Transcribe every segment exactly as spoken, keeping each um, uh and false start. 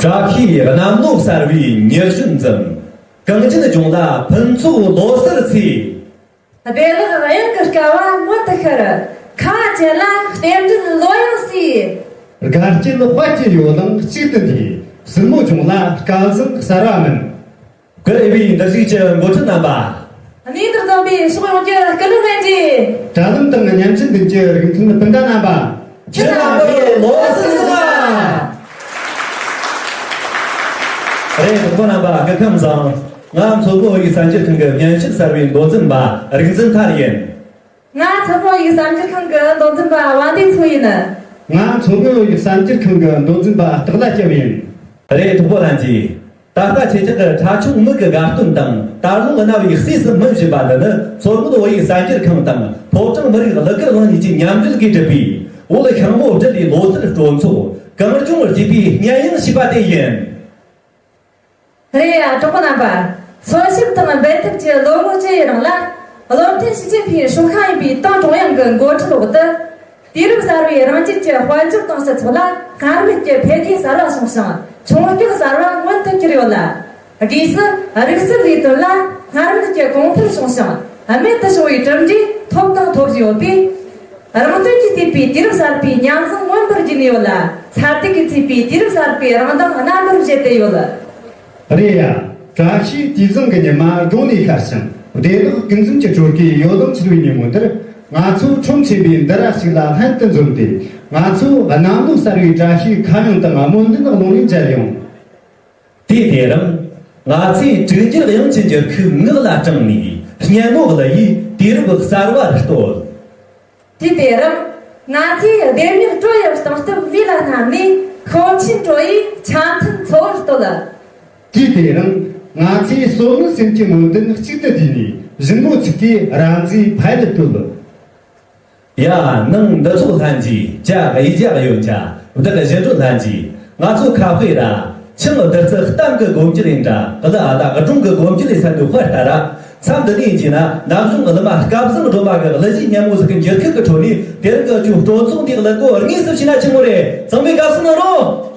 བཀྲ་ཤིས་གནམ་ལོ་གསར་བའི་ཉི་གཞོན་འཛིན། གངས་ཅན་ལྗོངས་ལ་ཕུན་ཚོགས་ལོ་གསར་ཚེས། བདེ་བླག་དབྱངས་ཀྱི་སྐལ་བ་མངོན་དུ་ཤར། ཁ་བ་ཅན་ལ་རྟེན་འབྲེལ་ལོ་ཡང་གསོས། དགའ་སྐྱིད་དཔལ་གྱི་ཡོ་ལང་གཅིག་ཏུ་འདུས། སྲིན་མོ་ལྗོངས་ལ་སྐལ་བཟང་གསར་བ་སྨིན། བཀུར་འོས་པའི་འདུ་ཤེས་ཀྱི་འགོ་ཁྲིད་རྣམ་པ། གནས་འདིར་འཛོམས་པའི་ཕྱོགས་ཡོངས་ཀྱི་སྐུ་མགྲོན་ལྷན་རྒྱས། དྲ་ལམ་དང་བརྙན་འཕྲིན་མདུན་གྱི་རིགས་མཐུན་སྤུན་ཟླ་རྣམ་པ། ཁྱེད་རྣམ་པའི་ལོ་གསར་བཟང་། རེད། གྲོགས་པོ་རྣམ་པ་སྐུ་ཁམས་བཟང་། ང་མཚོ་སྔོན་བོད་ཡིག་གསར་འགྱུར་ཁང་གི་བརྙན་འཕྲིན་གསར་བའི་མདོ་འཛིན་པ་རིག་འཛིན་ཐར་ཡིན། ང་མཚོ་སྔོན་བོད་ཡིག་གསར་འགྱུར་ཁང་གི་མདོ་འཛིན་པ་དབང་ལྡན་མཚོ་ཡིན། ང་མཚོ་སྔོན་བོད་ཡིག་གསར་འགྱུར་ཁང་གི་མདོ་འཛིན་པ་སྟག་ལྷ་སྐྱབས་ཡིན། རེད། གྲོགས་པོ་ལྷན་རྒྱས། ད་ལྟ་ཁྱེད་ཅག་གི་ཁྲ་ཆུང་མིག་གི་དགའ་སྟོན་དང་དར་ལུང་རྣ་བའི་གསོས་སུ་སྨིན་བཞིན་པ་འདི་ནི་མཚོ་སྔོན་བོད་ཡིག་གསར་འགྱུར་ཁང་དང་ཕོ་བྲང་མི་རིགས་གླུ་གར་གླིང་གཉིས་ཀྱིས་མཉམ་འབྲེལ་གྱིས་བསྒྲུབས་པའི་བོད་ཤིང་མོ་སྦྲུལ་ལོའི་ལོ་གསར་སྤྲོ་ཚོགས་གངས་ལྗོངས་རྒྱས་པའི་སྙན་དབྱངས་ཞེས་པ་དེ་ཡིན། རེད་ཡ། གྲོགས་པོ་རྣམ་པ། འཚོ་ཞིང་དང་འབད་འཐབ་ཀྱི་ལོ་ངོ་བཅུ་ཡི་རིང་ལ། བློ་མཐུན་ཞི་ཅིན་ཕིང་སྲུང་ཤ་ཡིན་པའི་ཏང་ཀྲུང་དབྱང་གི་འགོ་ཁྲིད་འོག་ཏུ། དུས་རབས་གསར་བའི་རང་རྒྱལ་གྱི་དཔལ་འབྱོར་དང་སྤྱི་ཚོགས་ལ་སྔར་མེད་ཀྱི་འཕེལ་རྒྱས་གསར་བ་བྱུང་ཞིང་། མཆོང་སྐྱོད་གསར་བ་མངོན་དུ་གྱུར་ཡོད་ལ། སྒོས་སུ་རིག་གསར་ལས་དོན་ལ་སྔར་མེད་ཀྱི་གོང་འཕེལ་བྱུང་ཞིང་། རྨད་དུ་བྱུང་བའི་གྲུབ་འབྲས་ཐོབ་དང་ཐོབ་བཞིན་ཡོད་པས། རང་དོན་གྱིས་བརྩིས་པའི་དུས་རབས་གསར་པའི་ཉམས་བཟང་མངོན་པར་བརྗོད་ནས་ཡོད་ལ། ཚ་གདུག་གིས་བརྩིས་པའི་དུས་རབས་གསར་པའི་རང་མདངས་རྣམ་པར་རྒྱས་ཏེ་ཡོད། རེད་ཡ། བཀྲ་ཤིས་དུས་བཟང་གི་ཉི་མ་དགུང་ནས་ཤར་ཞིང་། བདེ་བླག་ཀུན་འཛོམས་ཀྱི་སྤྲོ་སྐུའི་ཡོ་ལང་འཚོལ་བའི་ཉིན་མོ་འདིར། ང་ཚོ་ཁྲོམ་ཆེན་པོའི་འདུ་ར་ཞིག་ལ་ལྷན་དུ་འཛོམས་ཏེ། ང་ཚོ་གནམ་ལོ་གསར་བའི་བཀྲ་ཤིས་ཁ་གཡང་དང་སྨོན་འདུན་གླིང་ནས་མཇལ་ཡོང་། དུས་དེ་རིང་། ང་ཚོས་དྲུག་འགྱུར་དབྱངས་ཅན་གྱི་ཁུག་ངག་ལ་དྲངས་ནས་སྙན་ངག་གླུ་ཡིས་དུས་རབས་གསར་བར་གཏོད། དུས་དེ་རིང་། ང་ཚོས་ལྡེམ་མྱུར་བྲོ་ཡི་གཏིང་སྟོབས་ལུས་ལ་བསྣམས་ནས་ཤོམ་ཆེན་བྲོ་ཡི་འཆམ་མཐུན་འཚོ་བར་གཏོད། དུས་དེ་རིང་ ང་ཚོས་བསོད་ནམས་སེམས་ཀྱི་སྨོན་འདུན་གཅིག་ཏུ་བསྡུས་ནས་བཞུགས་མོལ་ཚིག་གིས་རབ་མཛེས་ཕ་ཡུལ་བསྟོད། ཡ། ནང་འདི་ཚོ་ལྷན་རྒྱས་ཇ་གཡས་ཇ་གཡོན་ཇ། བདག་གཞན་སྒྲོལ་ལྷན་རྒྱས། ང་ཚོ་ཁ་དཔེ་ར། ཆང་བདུད་རྩི་གཏམ་གི་སྒོམ་རྒྱུ་ལས་འདྲ། གླུ་ཨ་ད་སྒྲུང་གི་སྒོམ་རྒྱུ་ལས་སད་དུ་དཔར་ལྟ་ར། མཚམས་འདི་ནས་བགྱིས་ན་ན་གཞུང་གླུ་མ་སྐལ་བཟང་སྒྲོལ་མ་གི་གླུ་གཞས་སྙན་མོ་ཟིག་གི་འགྱུར་ཁུག་གི་ཁྲོད་ནས། དེ་རིང་གི་ཁྱོད་སྤྲོ་ཚོགས་འདིའི་གླུ་གོ་དངོས་སུ་བྱས་ན་ཆི་མོ་རེད། ཚང་མས་དགའ་བསུ་གནང་རོགས།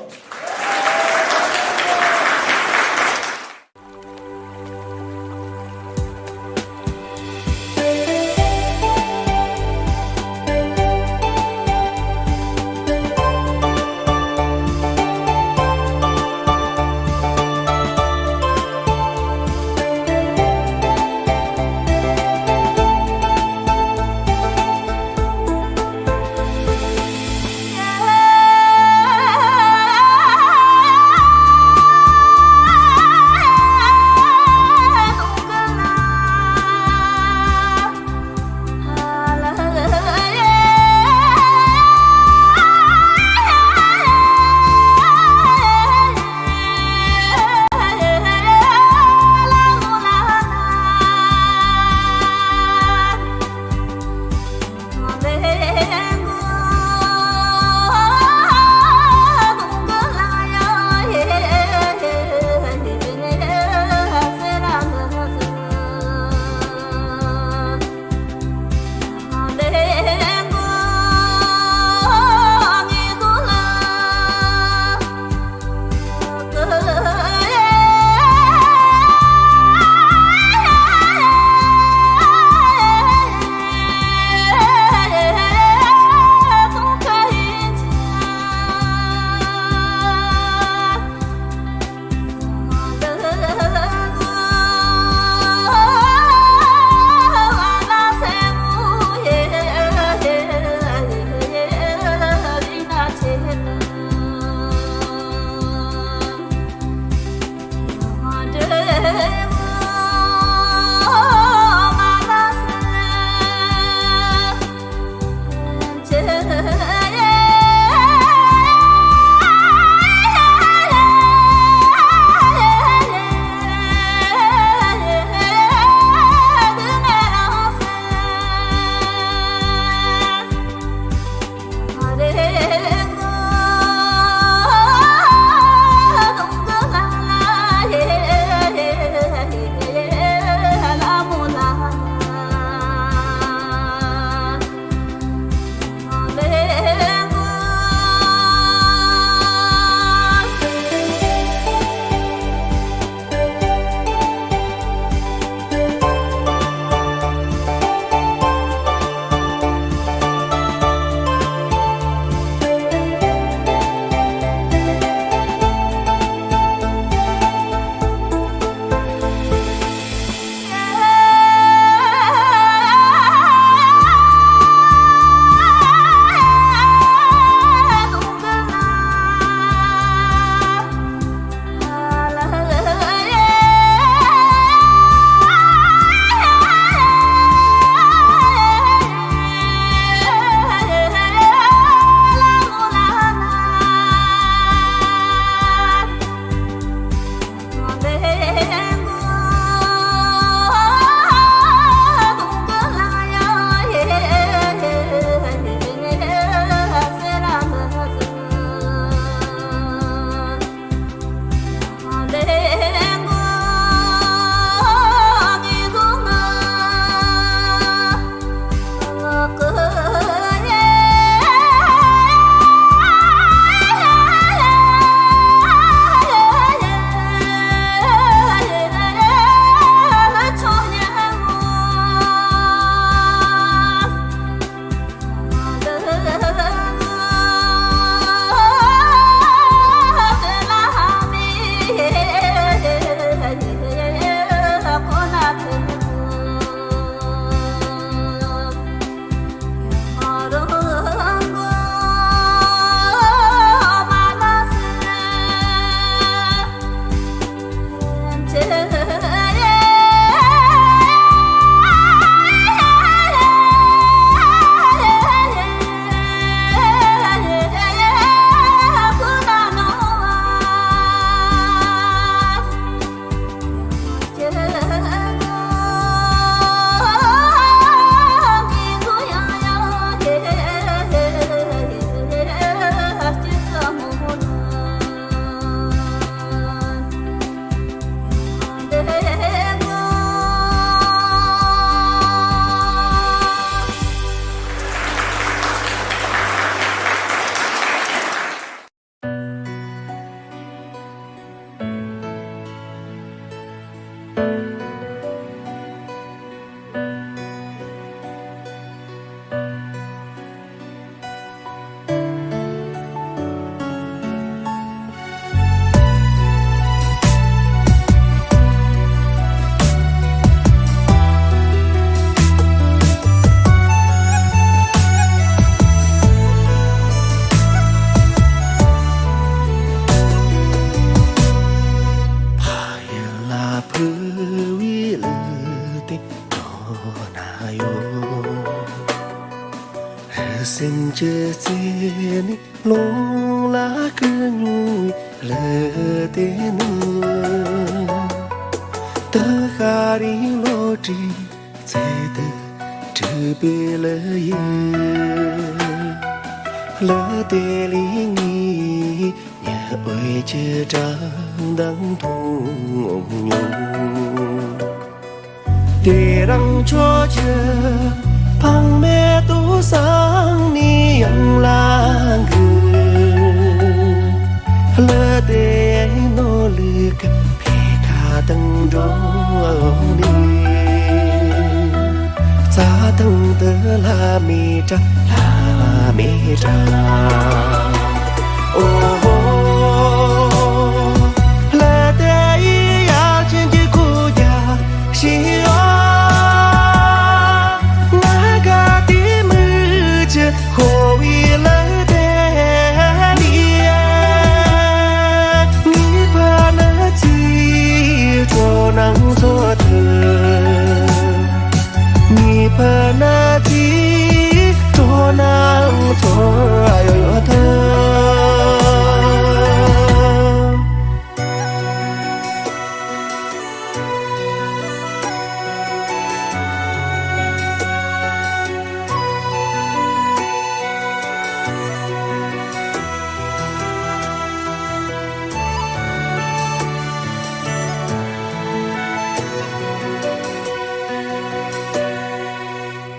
ཕུལ་བའི་གླུ་དེ་འགྲོ་ན་ཡོད། སེམས་ཀྱི་རྩེ་ནས་ཀློང་ལ་བསྐུར་མྱོང་བའི་གླུ་དེ་ནི། ད་ཤར་རིང་ལོ་བྲིས་ཚེ་དུ་བྲིས་པའི་གླུ་ཡིན། གླུ་དེ་ལས་ངས་ཉི་འོད་ཀྱི་བཀྲག་མདངས་མཐོང་མྱོང་། དེ་རིང་ཁྱོད་ཀྱི་ཕ་མེས་དུ་སང་ནས་ཡང་ལ་འགུལ། གླུ་དེ་ནོར་ལུག་གི་འཕེལ་ཁ་དང་འགྲོགས་ནས། རྩྭ་ཐང་དུ་ལྷ་མེ་བཀྲ། ལྷ་མེ་བཀྲ། ཨོ་ཧོ། གླུ་དེ་ཡི་ཡར་ཆེན་གྱི་སྐུ་རྒྱལ་ཞིག་ཡོད། ང་དགའ་དེ་མོས་ཀྱི་ཤོར་བའི་གླུ་དེ་ལས། ངའི་ཕ་ན་ཚིག་སྤྲོ་སྣང་ཚོར་ཐུབ། ངའི་ཕ་ན་ཚིག་སྤྲོ་སྣང་ཚོར་ཡོད་ཐུབ།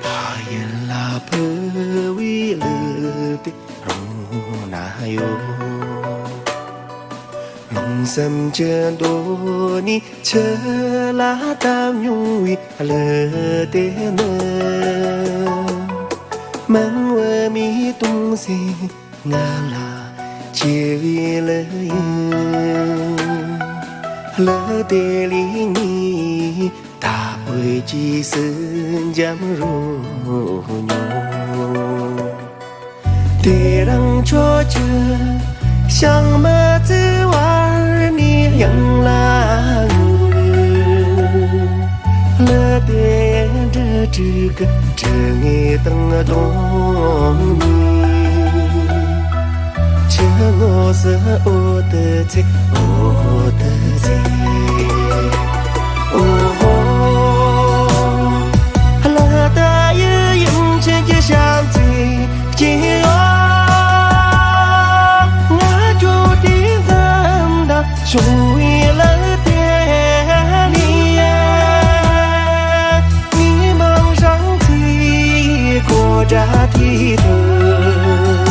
ཕ་ཡུལ་ལ་ཕུལ་བའི་གླུ་དེ་རུང་ན་ཡོད། རླུང་གསུམ་གྱི་མདོ་ནས་ཆུ་ལ་བཏབ་མྱོང་བའི་གླུ་དེ་ནི། མིང་བུ་མོའི་གདུང་སེམས་ང་ལ་སྐྱེ་བའི་གླུ་ཡིན། གླུ་དེ་ལས་ངས་ད་འོད་ཀྱི་སྲིད་འཇམ་རོལ་མྱོང་། དེ་རིང་ཁྱོད་ཀྱི་ཞིང་མི་བརྩི་བར་ནི་ཡང་ལ་ངུ། གླུ་དེ་འབྲུ་དྲུག་གི་དྲི་ངད་དང་བསྡོངས་ནས། ཆུ་ངོགས་སུ་འོ་དུ་ཚིག་འོ་དུ་ཚིག་ཨོ་ཧོ། གླུ་དེ་ཡི་ཡུམ་ཆེན་གྱི་ཞབས་རྩེ་སྐྱེ་ཡོད། ང་ཁྱོད་དེ་འཛུམ་མདངས་བྱུང་བའི་གླུ་དེ་ལས། མི་མང་སྲང་ཚིག་གོ་སྒྲ་དེ་ཐོས།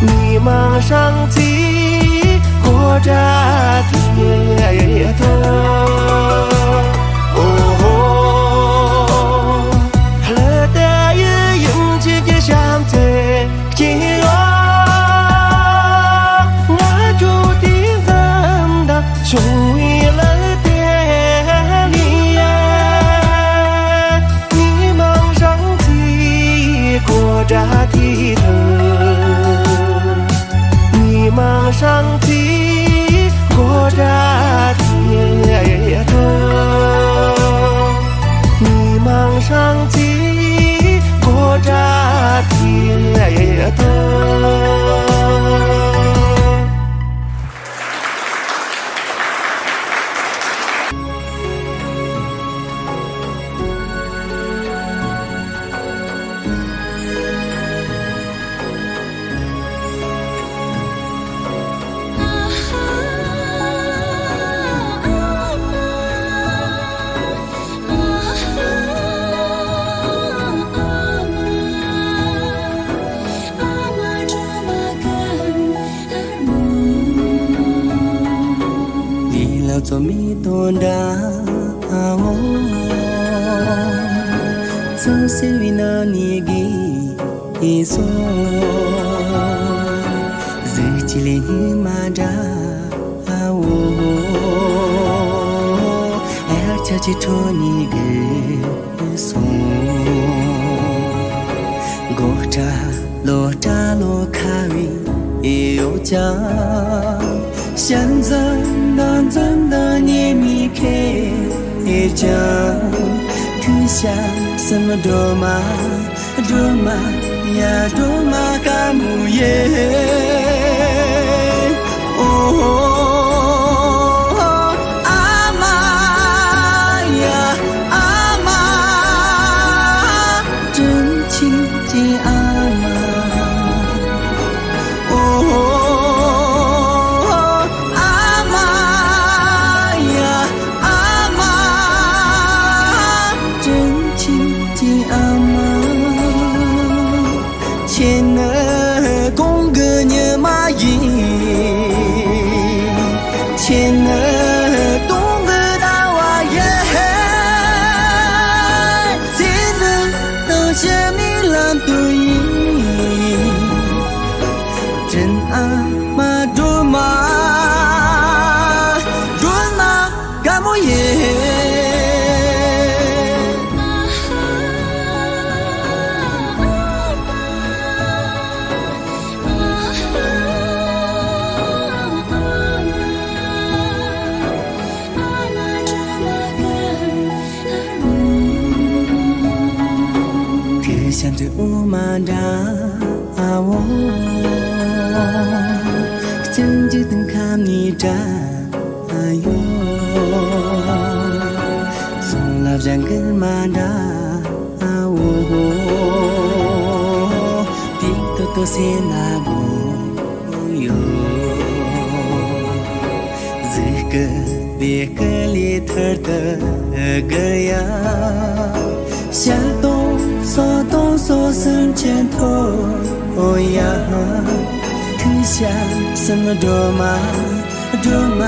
མི་མང་སྲང་ཚིག་གོ་སྒྲ་དེ་ཐོས། ཨོ་ཧོ། གླུ་དེ་ཡི་ཡུམ་ཆེན་གྱི་ཞབས་རྩེ་སྐྱེ་ཡོད། ང་ཁྱོད་དེ་འཛུམ་མདངས་བྱུང་བའི་གླུ་དེ་ལས། མི་མང་སྲང་ཚིག་གོ་སྒྲ་དེ་ཐོས། མི་མང་སྲང་ཚིག་གོ་སྒྲ་དེ་ཐོས། མི་མང་སྲང་ཚིག་གོ་སྒྲ་དེ་ཐོས། ལི་ལ་ཚོ་མི་དོན་འདྲ་འོ། ཚོ་སེ་བི་ན་ནི་གི་ཨི་སོ། ཟི་ཅི་ལི་ནི་མ་འདྲ་འོ། ཨ་ཆ་ཅི་ཁྲོ་ནི་གི་སོང་། གོ་ཏྲ་ལོ་ཏྲ་ལོ་ཁ་བི་ཡོ་ཅང་། ཤན་ཛན་དང་ཛན་དང་ཉེ་མི་ཁེ་ ཀྱང་ཐུགས་བྱམས་སེམས་སྒྲོལ་མ། སྒྲོལ་མ་ཡ་སྒྲོལ་མ་དཀར་མོ་ཡེ། ཨོ་ཨ་མ་ཡ་ཨ་མ། དྲིན་ཆེན་གྱི་ཨ་མ། ཨོ་ཨ་མ་ཡ་ཨ་མ། དྲིན་ཆེན་གྱི་ཨ་མ། ཁྱེད་ནི་གོང་གི་ཉི་མ་ཡིན། ཁྱེད་ནི་སྟོང་གི་ཟླ་བ་ཡིན། ཁྱེད་ནི་ནང་ཞི་མི་ལམ་དུ་ཡིན། དྲིན་ཨ་མ་སྒྲོལ་མ། སྒྲོལ་མ་དཀར་མོ་ཡེ། ཁྱེད་བྱམས་བརྩེའི་དབུ་མ་འདྲ་བོ། སྤྱང་ཀི་དང་ཁ་ནས་འདྲ་ཡོད། གསུང་ལ་སྤྱང་ཀི་མ་འདྲ་བོ། དེ་ཏོག་ཏོག་སེམས་ལ་དགོངས་ཡོད། གཟིགས་སྐུ་བདེ་སྐུ་ལས་ཐར་དུ་དགོས་ཡ། ཞལ་གདོང་སོ་གདོང་སོ་སུན་ཆེན་ཐོ་ཡ། ཐུགས་བྱམས་སེམས་སྒྲོལ་མ། སྒྲོལ་མ་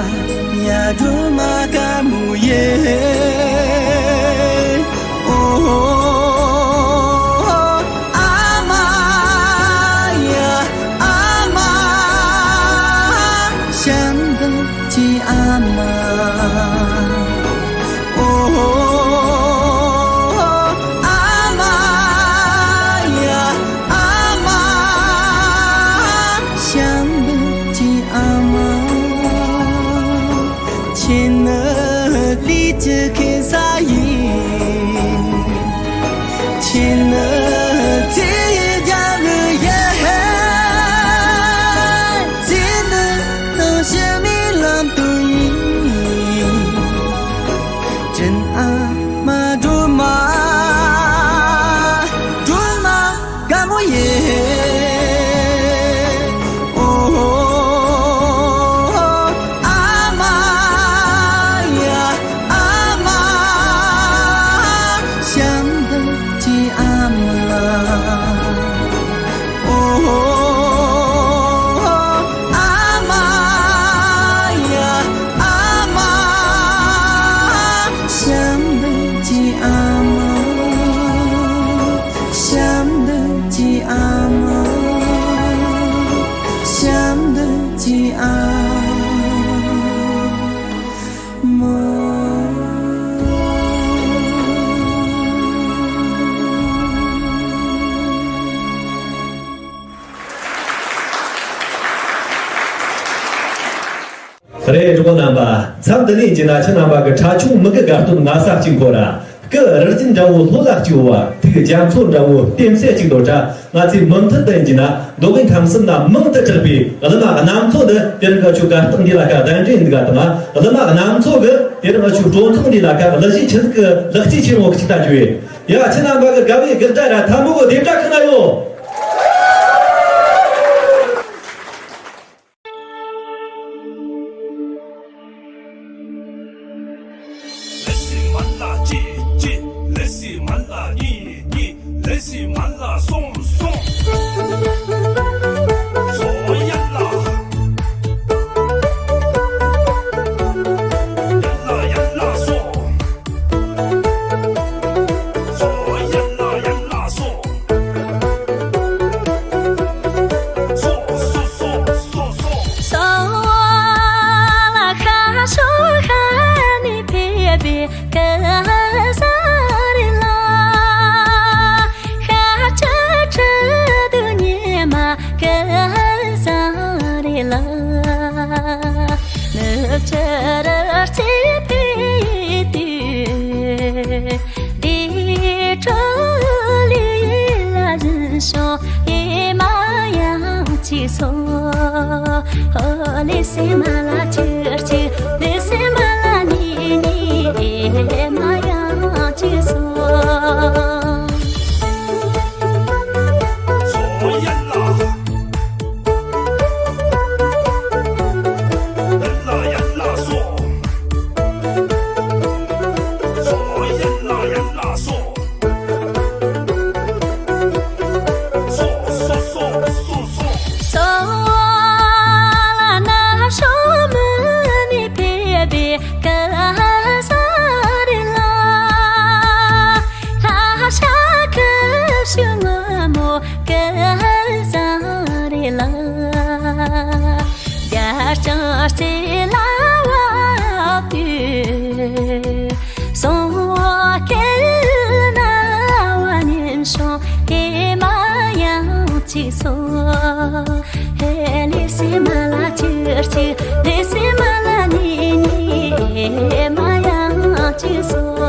ཡ་སྒྲོལ་མ་དཀར་མོ་ཡེ། ཨོ་ཨ་མ་ཡ་ཨ་མ། བྱམས་པའི་ཨ་མ། ཨོ་ཨ་མ་ཡ་ཨ་མ། བྱམས་པའི་ཨ་མ། ཁྱེད་ནི་ལུས་ཀྱི་ཁེ་ས་ཡིན། ཁྱེད་ནི་ཚེ་ཡི་རྒྱལ་བུ་ཡིན། ཁྱེད་ནི་ནང་ཞི་མི་ལམ་དུ་ཡིན། དྲིན་ཨ་མ་སྒྲོལ་མ། སྒྲོལ་མ་དཀར་མོ་ཡེ། ཨོ་ཨ་མ་ཡ་ཨ་མ། བྱམས་པའི་ཨ་མ། ཨོ་ཨ་མ་ཡ་ཨ་མ། བྱམས་པའི་ཨ་མ། བྱམས་པའི་ཨ་མ། བྱམས་པའི་ཨ་མ། རེད། གྲོགས་པོ་རྣམ་པ། མཚམས་འདི་ནས་ཡིན་གྱི་ན་ཁྱེད་རྣམ་པ་གི་ཁྲ་ཆུང་མི་གི་དགའ་སྟོན་ང་ས་གཅིག་འཁོར་ར། སྐུ་རི་རྒྱུད་འདྲ་བོ་ལྷོ་ལ་གཅིག་བ། ཐུགས་རྒྱ་མཚོ་འདྲ་བོ་ལྟེམ་སེ་གཅིག་འདོད་ཁྲ། ང་ཚོའི་མུ་མཐུད་དུ་ཡིན་གྱི་ན་མདོ་དབུས་ཁམས་གསུམ་ན་མང་དུ་གྲགས་པའི་གླུ་མ་གནམ་མཚོ་འདི་དེ་རིང་གི་ཆུ་དགའ་སྟོན་འདི་ལ་ཁ་གདན་འདྲེན་འདི་ག་དང་། གླུ་མ་གནམ་མཚོ་གི་དེ་རིང་གི་ཆུ་སྤྲོ་ཚོགས་འདི་ལ་ཁ་གླུ་གཞས་ཆི་ཟིག་གི་ལེགས་སྐྱེས་ཆེན་མོ་གཅིག་ལྟ་རྒྱུ་ཡིན། ཡ་ཁྱེད་རྣམ་པ་གི་དགའ་བའི་དགག་སྒྲ་ར་ཐལ་མོ་གི་རྡེབ་སྒྲ་གི་ན་ཡོད། ལེ་སི་མ་ལ་གཅིག་གཅིག་ལེ་སི་མ་ལ་གཉིས་གཉིས། ལེ་སི་མ་ལ་གསུམ་གསུམ། སོ་ཡ་ལ། ཡ་ལ་ཡ་ལ་སོ། སོ་ཡ་ལ་ཡ་ལ་སོ། སོ་སོ་སོ་སོ་སོ། སོ་ལ་ཁ་སོ་ཁ་ནི་ཕེབས་པའི་ག་ས་རེ་ལ། ཤ་ཁྲི་ཁྲི་དུ་ཉི་མ་ག་ས་རེ་ལ། ནུབ་ཕྱི་རི་རྩེ་ཕེབས་དུས། ལེ་སེ་མ་ལ་ཅིག་ཅིག་ལེ་སེ་མ་ལ་ཉིས་ཉིས་ཨེ་མ་ཡང་ཅིག་སོང་། སོ་ལ་ན་ཤོ་མི་ནི་པེ་པེ་ཀ་ས་རི་ལ། ལྷ་ཤ་ཁ་ཤུ་ངུ་མོ་ཀ་ས་རི་ལ། རྒྱ་ལྕང་རྩེ་ལ་བབས་དུས། སོང་སྐད་ན་བ་ཉིན་སོང་ཧེ་མ་ཡང་ཅིག་སོང་། ཧེ་ལེ་སེ་མ་ལ་ཅིག་ཅིག་ལེ་སེ་མ་ལ་ཉིས་ཉིས་ཧེ་མ་ཡང་ཅིག་སོང་།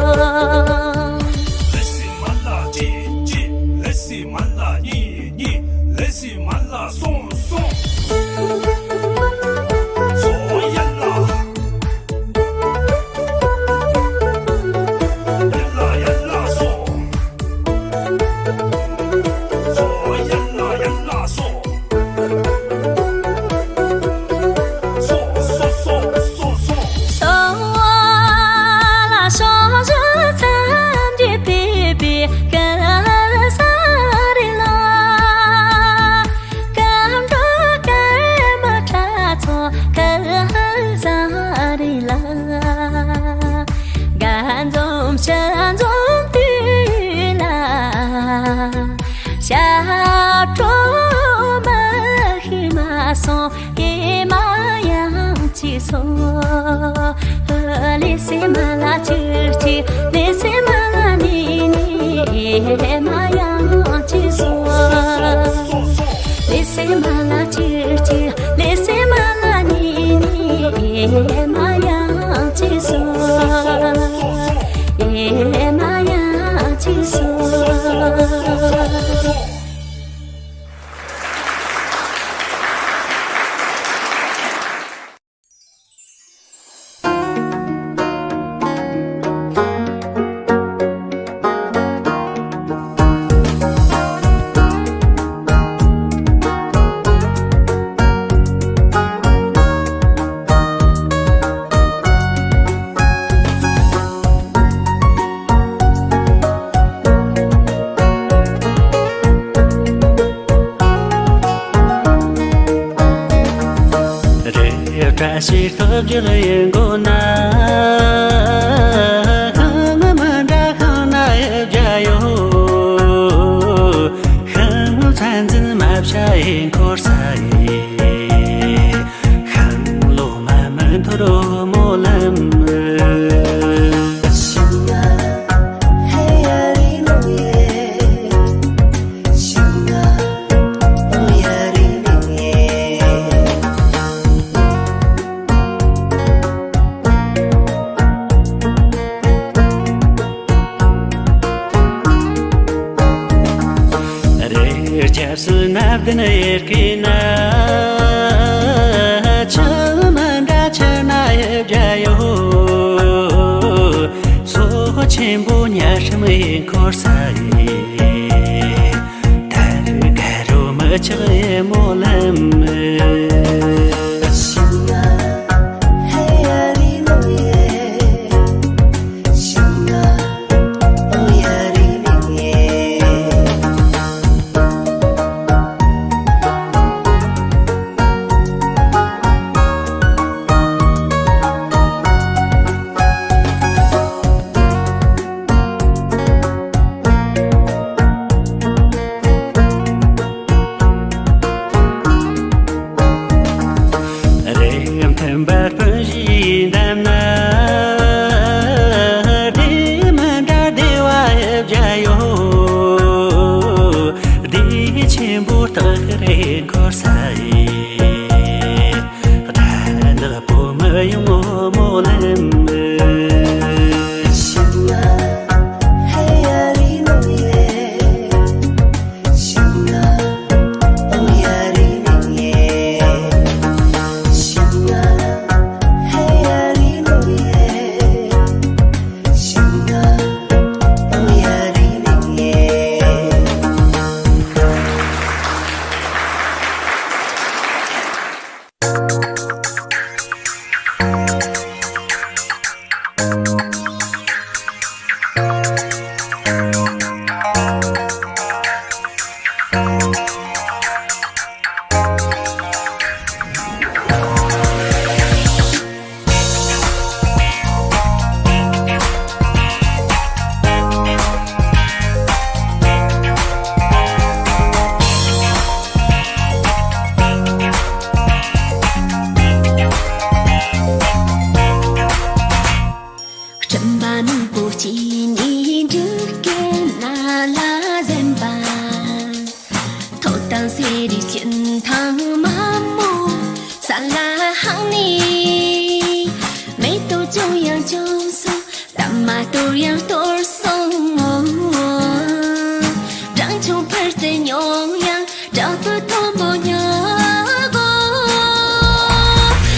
ལེ་སེ་མ་ལ་ཅིག་ཅིག་ལེ་སེ་མ་ལ་ཉིས་ཉིས་ལེ་སེ་མ་ལ་སོང་སོང་། སོང་ཡ་ལ། སྐར་འགྲོ་སྐར་མ་ཁྲ་ཚོ་སྐར་ཟ་རེ་ལ། དགའ་འཛོམས་ཞལ་འཛོམས་དུས་ལ། ཞབས་བྲོ་མ་ཤི་མ་སོང་ཨེ་མ་ཡང་ཅིག་སོང་། ལེ་སེ་མ་ལ་ཅིག་ཅིག་ལེ་སེ་མ་ལ་ཉིས་ཉིས་ཨེ་མ་ཡང་ཅིག་སོང་། ལེ་སེ་མ་ལ་ཅིག་ཅིག་ལེ་སེ་མ་ལ་ཉིས་ཉིས་ཨེ་མ་ཡང་ཅིག་སོང་། ཨེ་མ་ཡང་ཅིག་སོང་། རེ་བཀྲ་ཤིས་ཐོབ་རྒྱུར་ཡིན་དགོས་ན། ཤིང་མི་འདྲ་ཤིང་ན་ཡི་བརྒྱ་ཡོད། ཤིང་ཚན་འཛིན་མ་བྱ་ཡི་འཁོར་ས་ཡི། ཤིང་ལོ་མ་མི་འཐོར་མོ་ལམ། རེ་རྒྱབ་སུ་ན་བདུན་ཡེར་གི་ན། ཆུ་མི་འདྲ་ཆུ་ན་ཡི་བརྒྱ་ཡོད། མཚོ་ཆེན་པོ་ཉ་ཧྲམ་ཡི་འཁོར་ས་ཡི། དར་དཀར་རོ་མི་ཆགས་ཡི་མོ་ལམ། ནུས་པོ་སྐྱེས་ནས་འབྲུག་རྒྱལ་ན་ལ་གཟན་པ། ཐོད་དང་སེ་རི་སྐྱིན་ཐང་མ་མོ་ས་ལ་ཧང་ནས། མེ་ཏོག་ཅུང་ཡང་ཅུང་སོང་། ད་མ་གཏོར་ཡང་གཏོར་སོང་ངོ་། སྦྲང་ཆུང་ཕུར་རྩེ་མྱོང་ཡང་བྲག་ཏུ་མཐོན་པོ་ཉོ་གོ།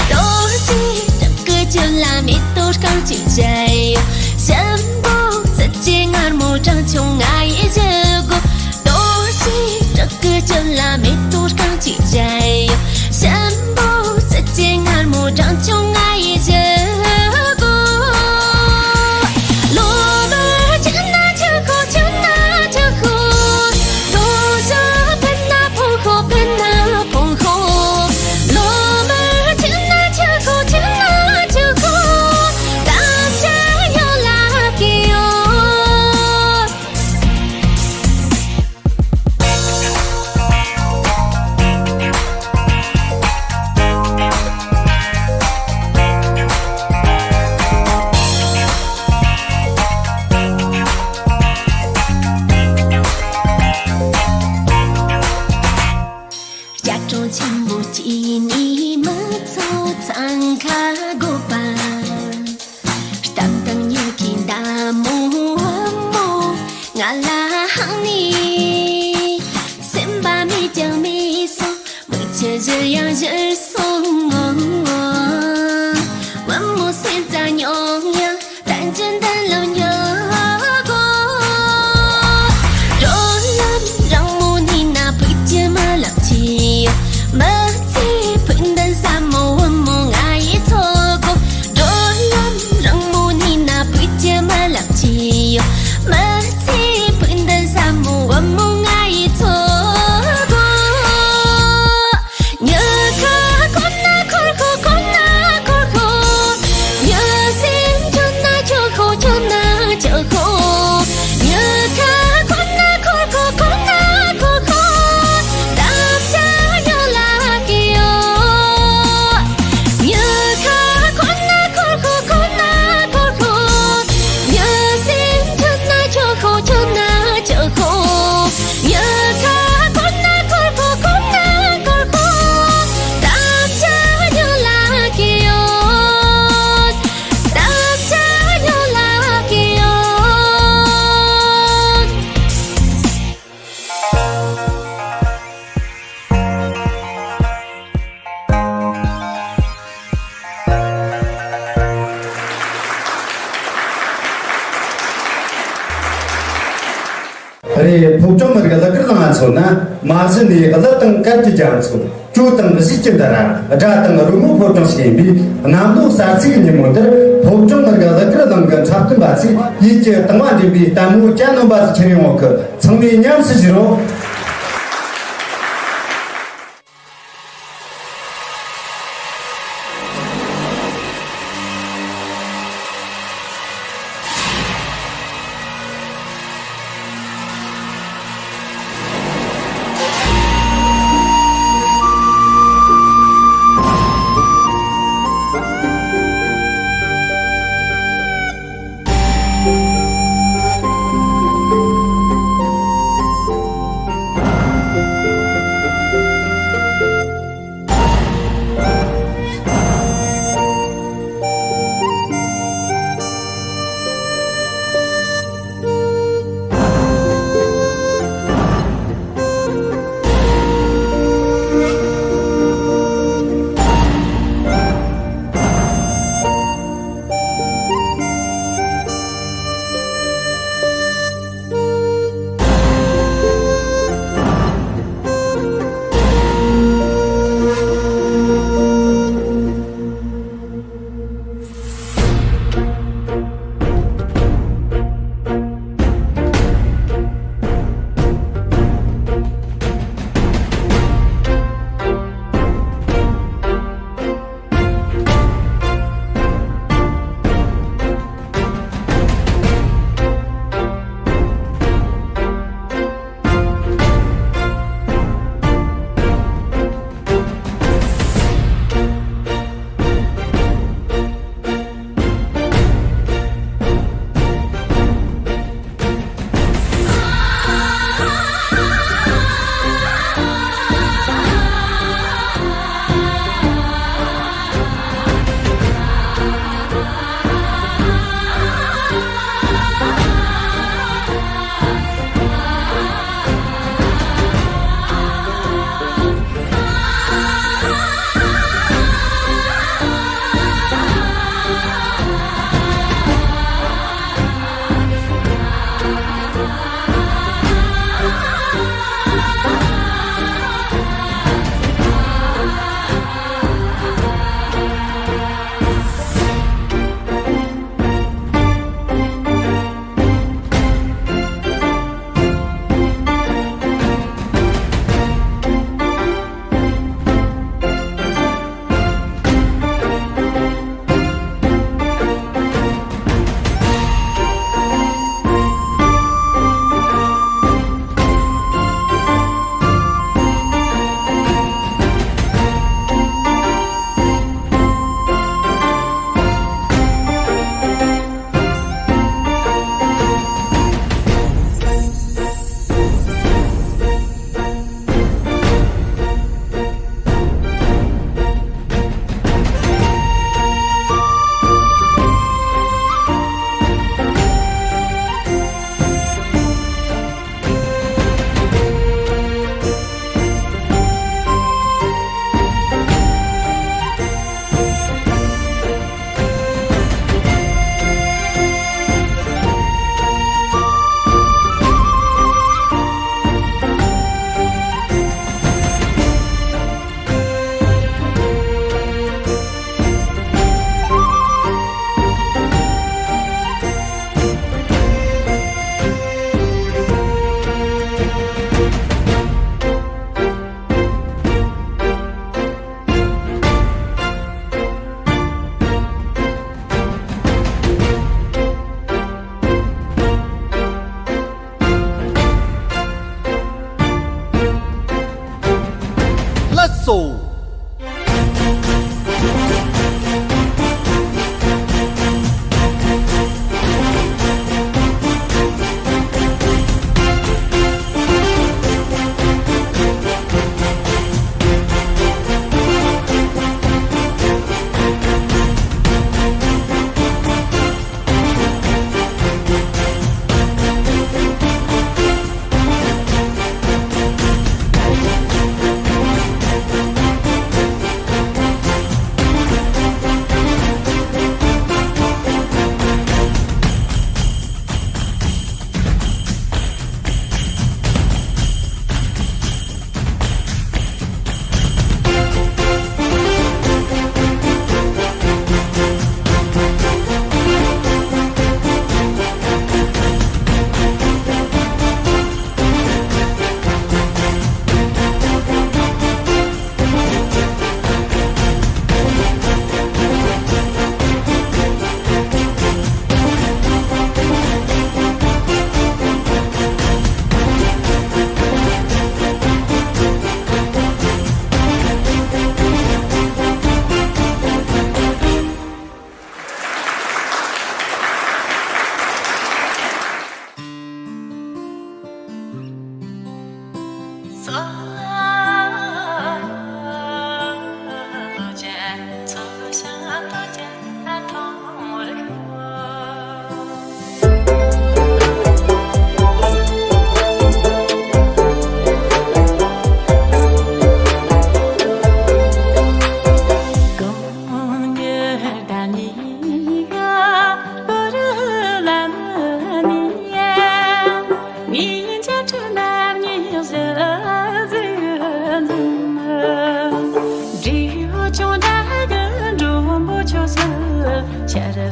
རྡོ་རྗེ་བྲག་གི་ཆུ་ལ་མེ་ཏོག་རྐང་གཅིག་བཞད་ཡོད། ཞིམ་པོ་རྩི་ལྕེ་མངར་མོ་སྦྲང་ཆུང་ང་ཡིས་བཞེས་གོ། རྡོ་རྗེ་བྲག་གི་ཆུ་ལ་མེ་ཏོག་རྐང་གཅིག་བཞད་ཡོད། ཞིམ་པོ་རྩི་ལྕེ་མངར་མོ་སྦྲང་ཆུང་ང་ཡིས་བཞེས་གོ། ལོ་མ་ཆུ་ན་ཆུ་ཁོ་ཆུ་ན་ཆུ་ཁོ། ལོ་ཞོ་ཕན་ན་ཕོ་ཁོ་ཕན་ན་ཕོ་ཁོ། ལོ་མ་ཆུ་ན་ཆུ་ཁོ་ཆུ་ན་ཆུ་ཁོ། ད་ཆ་ཡོད་ལ་ཀི་ཡོད། རྒྱ་གྲོང་ཆེན་པོ་སྐྱེས་ནས་མི་ཚོ་འཚང་ཁ་དགོད་པ། གཏམ་དང་མྱུ་གུའི་མདའ་མོ་བུ་མོ་ང་ལ་ཧང་ནས། སེམས་པ་མེད་ཀྱང་མེད་སོང་། མིག་ཆུ་བཞུར་ཡང་བཞུར་སོང་ངོ་། བུ་མོ་སེམས་རྩ་མྱོང་ཡང་། ཏན་ཅིན་ཏན་ལོ་ཉོ་གོ། བགྲོད་ལམ་རིང་མོ་ནི་ན་བུ་ཅི་མ་ལབ་ཅི་ཡོད། མི་ཚེ་ཕུགས་འདུན་ཟབ་མོ་བུ་མོ་ང་ཡིས་འཚོ་གོ། བགྲོད་ལམ་རིང་མོ་ནི་ན་བུ་ཅི་མ་ལབ་ཅི་ཡོད། མི་ཚེ་ཕུགས་འདུན་ཟབ་མོ་བུ་མོ་ང་ཡིས་འཚོ་གོ། ཉི་ཁ་ཁོ་ན་འཁོར་ཁོ་ཁོ་ན་འཁོར་ཁོ། ཉི་སེམས་ཁྱོད་ན་ཁྱོད་ཁོ་ཁྱོད་ན་ཁྱོད་ཁོ། ཉི་ཁ་ཁོ་ན་འཁོར་ཁོ་ཁོ་ན་འཁོར་ཁོ། ད་ཆ་ཡོད་ལ་ཀི་ཡོད། ཉི་ཁ་ཁོ་ན་འཁོར་ཁོ་ཁོ་ན་འཁོར་ཁོ། ཉི་སེམས་ཁྱོད་ན་ཁྱོད་ཁོ་ཁྱོད་ན་ཁྱོད་ཁོ། ཉི་ཁ་ཁོ་ན་འཁོར་ཁོ་ཁོ་ན་འཁོར་ཁོ། ད་ཆ་ཡོད་ལ་ཀི་ཡོད། ད་ཆ་ཡོད་ལ་ཀི་ཡོད། རེད། ཕོ་བྲང་མི་རིགས་གླུ་གར་གླིང་ང་མཚོན་ན། མ་གཞི་ནས་གླུ་དང་གར་གྱི་རྒྱ་མཚོ། གྲོས་དང་གཞས་ཀྱི་འདུ་ར། སྒྲ་དང་རོལ་མོའི་ཕོ་བྲང་ཞིག་ཡིན་པས། གནམ་ལོ་གསར་ཚེས་ཀྱི་ཉིན་མོ་འདིར་ཕོ་བྲང་མི་རིགས་གླུ་གར་གླིང་གི་འཁྲབ་སྟོན་པ་ཚོས་ཡིད་ཀྱི་དང་བ་འདྲེན་པའི་ལྟད་མོ་གྱ་ནོམ་པ་ཞིག་འཁྱེར་ཡོང་གི། ཚང་མས་ཉམས་སུ་བཞེས་རོགས།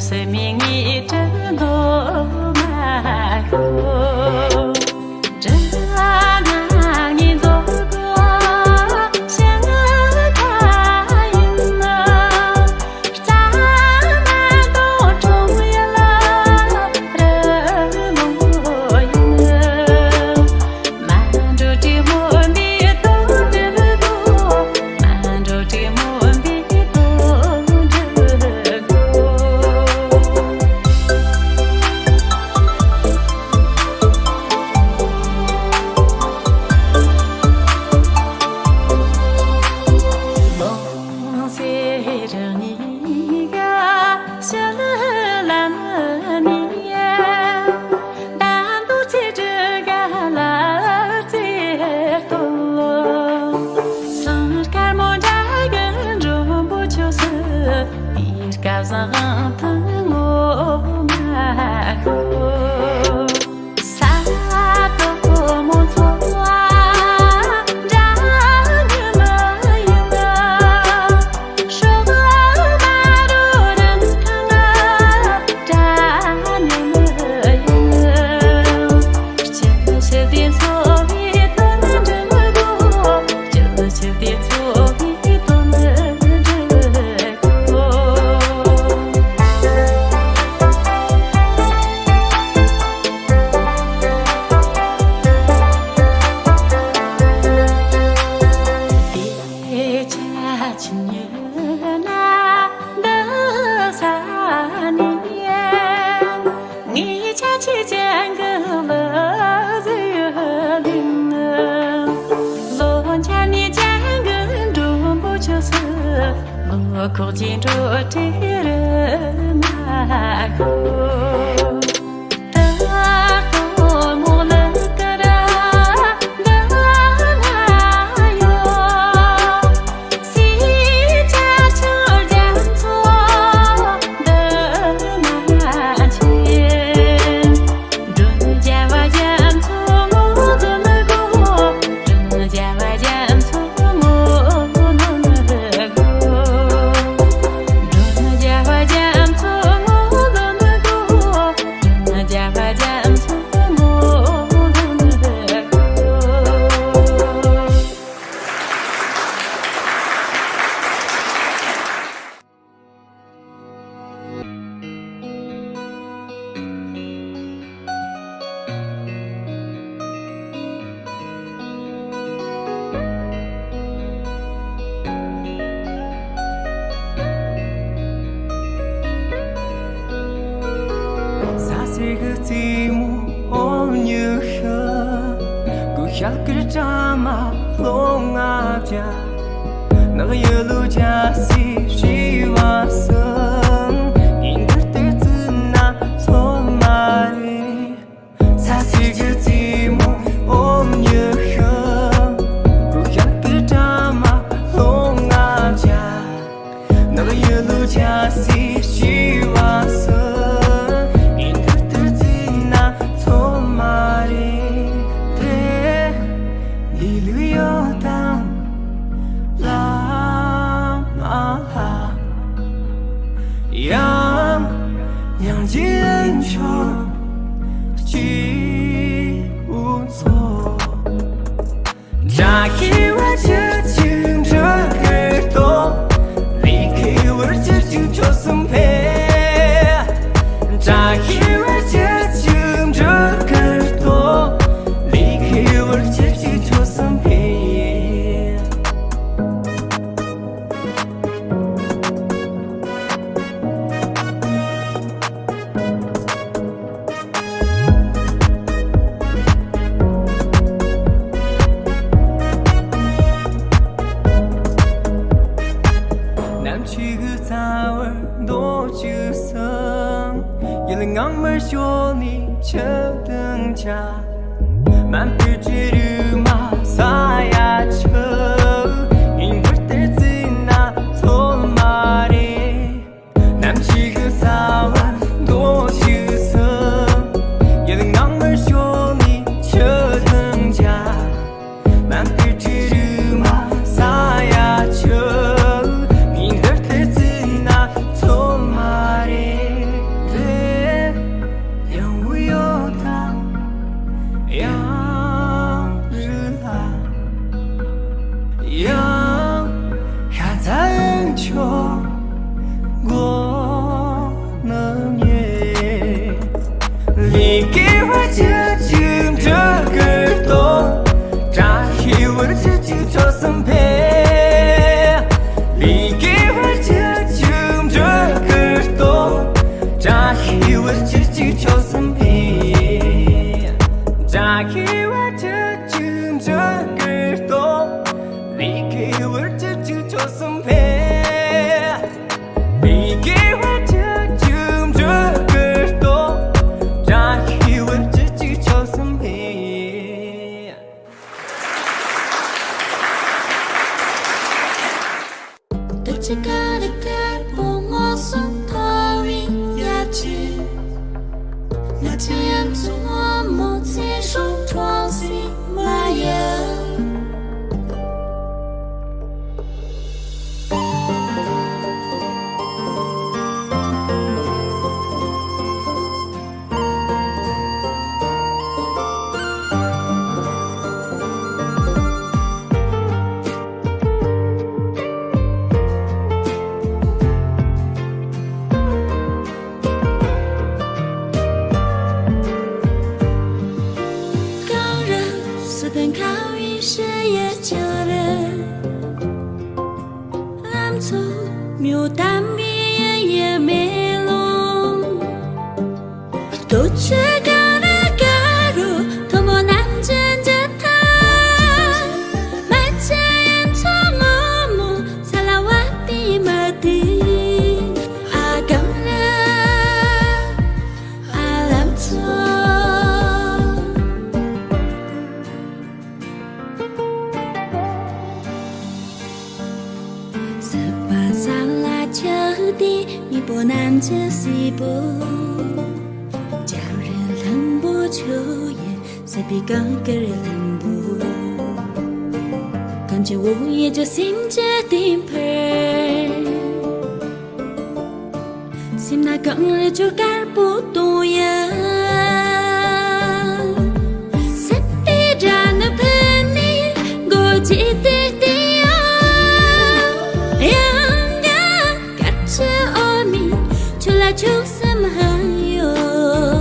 སེམས་ངེས་དྲན་དོ་མ་ཤོ། དྲན་ན་ངེས་འཛོ་གོ་ཤང་ཁ་ཡིན་ན། རྩ་མ་དོ་གྲོང་ཡ་ལ་རི་མོ་ཡིན། མ་འགྲོ་དྲི་མོ་འདི་དོ་འདྲི་གོ། མ་འགྲོ་དྲི་མོ་འདི་དོ་འདྲི་གོ། ལོ་སེ་རང་ཉིད་ག་ཤ་ལ་ལ་ནི། ངེད་ཆ་ཆེ་ཅན་གི་ལ་ཟི་ལིང་། ལོ་འཆར་ནི་ཅན་གི་འགྲོན་པོ་ཆོས་སུ། ལོ་ཁོག་ཅིང་འགྲོ་དྲི་རི་མ་ཤོ། ད་ལྟོ་མོ་ལ་ཀ་ར་འདི་ན་ཡོད། ས་སེར་གྱི་རྩེ་མོ་འོ་མྱི་ཤི། ཀུ་ཤ་ཀིར་བཀྲ་མ་ལྷོ་ང་བྱ། ནག་ཡུ་ལུ་ཇ་སི་ཤི་བ་སང་། ཉིན་དུ་ཏི་ཙི་ན་ཚོ་མ་རེ། ས་སེར་གྱི་རྩེ་མོ་འོ་མྱི་ཤི། ཀུ་ཤ་ཀིར་བཀྲ་མ་ལྷོ་ང་བྱ། ནག་ཡུ་ལུ་ཇ་སི་ཤི་བ་སང་། ཉིན་དུ་ཏི་ཙི་ན་ཚོ་མ་རེ་རེ། ལི་ལུ་ཡོ་དང་ལ་མ་ལ། ཡང་ཡང་ཅི་ཡང་ཆོ་ཅི་འུ་ཚོ། དྲ་ཁི་བར་ཅི་ཅིང་འབྲི་ཁེར་ཏོ། ལི་ཁི་བར་ཅི་ཅིང་ཆོ་སུམ་ཕེ། དྲ་ཁི་བར་ཅི་ཅིང་འབྲི་ཁེར་ཏོ། ལི་ཁི་བར་ཅི་ཅིང་ཆོ་སུམ་ཕེ། ནམ་ཕྱེད་ཀྱི་རྩ་བར་རྡོ་བཅུ་གསུམ། ཡུལ་ངང་མར་ཤོ་ནི་ཆུ་དང་ཆ། མན་པའི་ཅི་རུ་མ་ས་ཡ་ཆུ། ཉིན་བར་དེར་རྩི་ན་ཚོད་མ་རེད། ནམ་ཕྱེད་ཀྱི་རྩ་བར་རྡོ་བཅུ་གསུམ། ཡུལ་ངང་མར་ཤོ་ནི་ཆུ་དང་ཆ། མན་པའི་ཅི་རུ་མ་ས་ཡ་ཆུ། ཉིན་བར་དེར་རྩི་ན་ཚོད་མ་རེད། ལས་དགེ་བ་བཅུ་གཅིག་འགྲུབ་ཀྱི་སྟོབས། བཀྲ་ཤིས་པ་བཅུ་གཅིག་ཕྱོགས་སུ་འཕེལ། ལས་དགེ་བ་བཅུ་གཅིག་འགྲུབ་ཀྱི་སྟོབས། བཀྲ་ཤིས་པ་བཅུ་གཅིག་ཕྱོགས་སུ་འཕེལ། བཀྲ་ཤིས་པ་བཅུ་གཅིག་འགྲུབ་ཀྱི་སྟོབས། ལས་དགེ་བ་བཅུ་གཅིག་ཕྱོགས་སུ་འཕེལ། ལས་དགེ་བ་བཅུ་གཅིག་འགྲུབ་ཀྱི་སྟོབས། བཀྲ་ཤིས་པ་བཅུ་གཅིག་ཕྱོགས་སུ་འཕེལ། གངས་རི་སུ་དང་ཁ་བའི་ཤི་ཡི་ཆུ་རུ། ལམ་མཚོ་མྱུར་དམ་པའི་ཡུལ་ཡི་མེ་ལོང་། རྡོ་རྗེ་གངས་རི་དཀར་པོ་མཐོན་པོ་རྣམ་འབྱེད་འདི་དག་མ་ཆེན་མཚོ་སྔོན་མོ་ས་ལ་བབས་པའི་མུ་ཏིག་ཨ་གངས་རི་ཨ་ལམ་མཚོ། སྲིད་པ་ས་ལ་ཆགས་ཏེ་མེས་པོ་རྣམས་ཀྱི་སྲས་པོ། རྒྱལ་རིགས་ལྷུན་པོ་ཆོས་དབྱིངས་སྲིད་པའི་གངས་དཀར་ལྷུན་པོ། གངས་ཅན་བོད་ཡུལ་གྱི་སེམས་ཀྱི་གཏིང་ཕུད། སེམས་ན་གངས་རི་ཆུ་དཀར་པོ་དོན་ཡོད། སྲིད་པའི་དགྲ་ནི་ཕུད་ནས་མགོ་བཅད་དེ་བལྟས་ཡོད། གཡང་གི་སྐར་ཆ་འོ་མའི་ཁྱོད་ལ་ཆོས་སེམས་ཧང་ཡོད།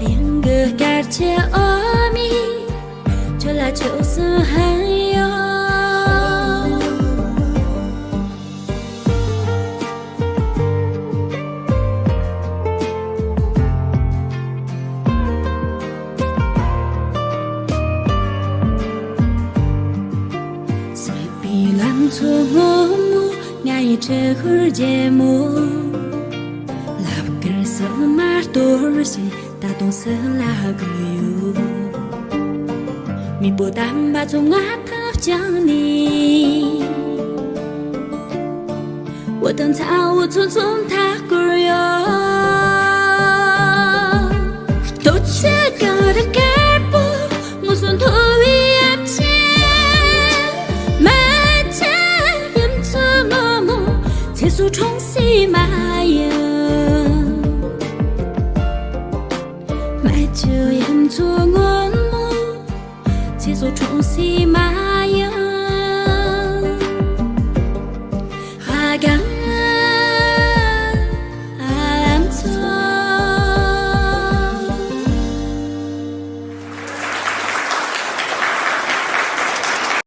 གཡང་གི་སྐར་ཆ་འོ་མའི་ཁྱོད་ལ་ཆོས་སེམས་ཧང་ཡོད། སྲིད་པའི་ལམ་མཚོ་སྔོན་མོ། ང་ཡི་དྲི་ཤོར་རྒྱལ་མོ། ལབ་ཀྱི་སིལ་མ་གཏོར་བྱས། ད་དུང་སུ་ལ་སྒུག་ཡོད། མེས་པོ་དམ་པ་ཚོ་མངའ་ཐང་བསྐྱངས་ནས། བོད་དང་ཚ་བོ་ཚོ་མཚོན་ཐག་བསྐོར་ཡོད། རྡོ་རྗེ་གངས་རི་དཀར་པོ་མངོན་སུམ་མཐོང་བའི་ཡབ་ཆེན། མ་ཆེན་ཡུམ་ཚོ་ངོ་མ་ཚེ་སྲོག་འཁྲུངས་སའི་མ་ཡུམ། མ་ཆེན་ཡུམ་ཚོ་ངོ་མ་ཚེ་སྲོག་འཁྲུངས་སའི་མ་